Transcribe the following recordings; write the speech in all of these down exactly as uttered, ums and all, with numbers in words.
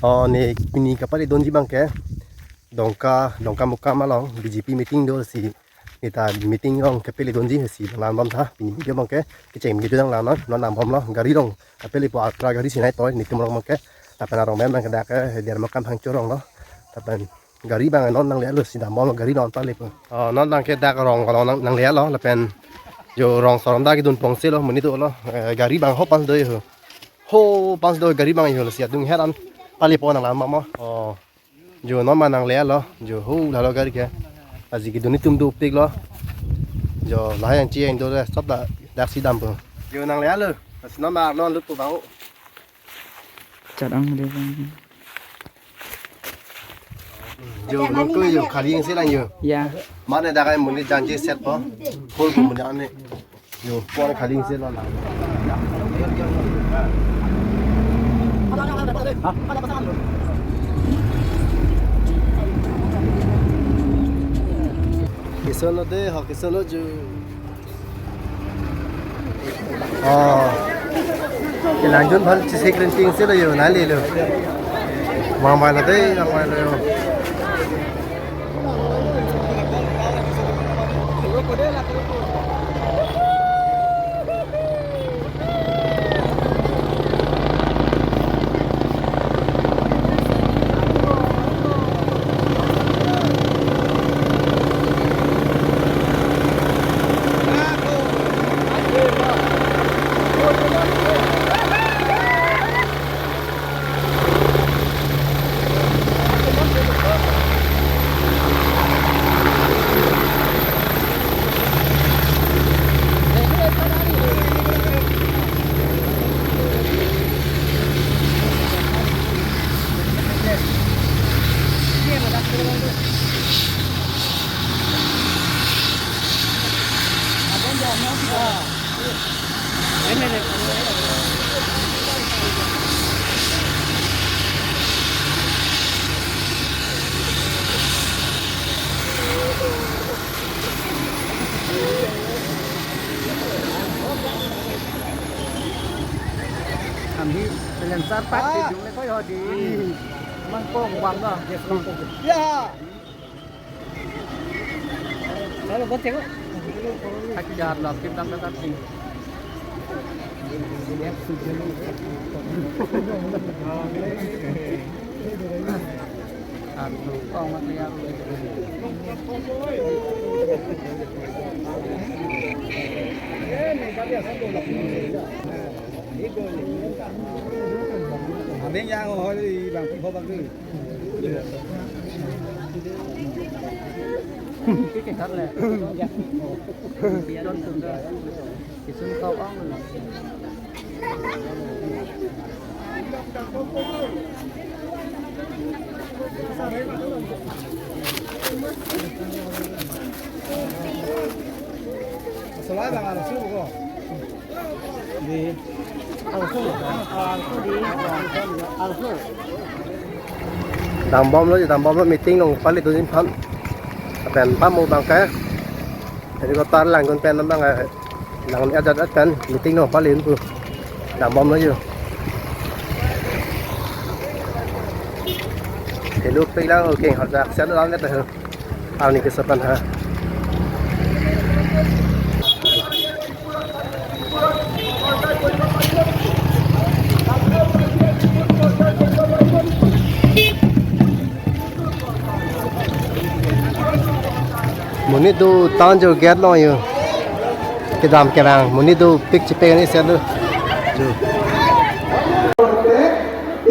Oh, ne pini kapali donji abang ke Dongka, Dongkamukam along B J P meeting do si, neta meeting along kapali donji si nang bom tha. Pini video abang ke kecheng video nang lang non, non nang bomlo, gari along kapalipo, Ultra gari si nai toi, netum along abang ke, lapen arong mem nang ke dak ke Dermakam Phangcho arong lo, lapen gari abang non nanglelo si dambom gari non palipo. Oh, non nang ke dak rong along nang, nanglelo lapen jo rong sorom dak kedun pong si lo monit lo, eh, gari abang ho pas do ho. Ho pas do gari abang ho lo si adung heran palipo nang lang ma mo. Oh. Jo non ma nanglelo jo ho lalo gari ke. Aji kedun netum dopik lo. Jo lahai an chi an do le stop da dak si dampo. Jo nanglelo. Pas non ma non lutpo abang. Chat ang de bang. Jo, non ko jo khali si lang jo. Ya. Mane dak ai monit jangje set po. Hol ko monit ane. Jo, ko khali si lang. Kiso lo de, ho kiso lo jo. Oh. Kelang jun phan chisi kering ting si lo jo, nanglelo. Mama lo de, mama lo jo. Kami freelancer pak di jumlah koi hodi. Mangkong bang dah. Ya. Lalu buat cek. Aki jahat lah, kita angkat sih. Arlo, oh, mati ya. Abeng yang hol di bang pi hobak tu. Kisun kau ang. Salai bang arsu ko. Di arsu, arsu di, arsu. Dambom lo, dambom lo, meeting along pali dun phan. Pen pamo abang ke. Jadi ko tar lang gun pen abang ke. Lang ni ajat ajat kan meeting along pali pu. Dambom lo jo. Hello, pelang oke, harus aksen lang neta. Arni kesopan ha. Monit do tan jo gate lo jo. Kedam kerang, monit dopik chepek ni sel do. Jo.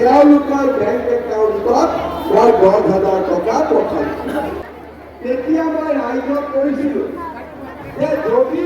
তেওঁলোকৰ বেংক একাউণ্টত প্ৰায় দহ হাজাৰ টকা পঠাইছে। তেতিয়া মই ৰাইজক কৈছিলো যে যদি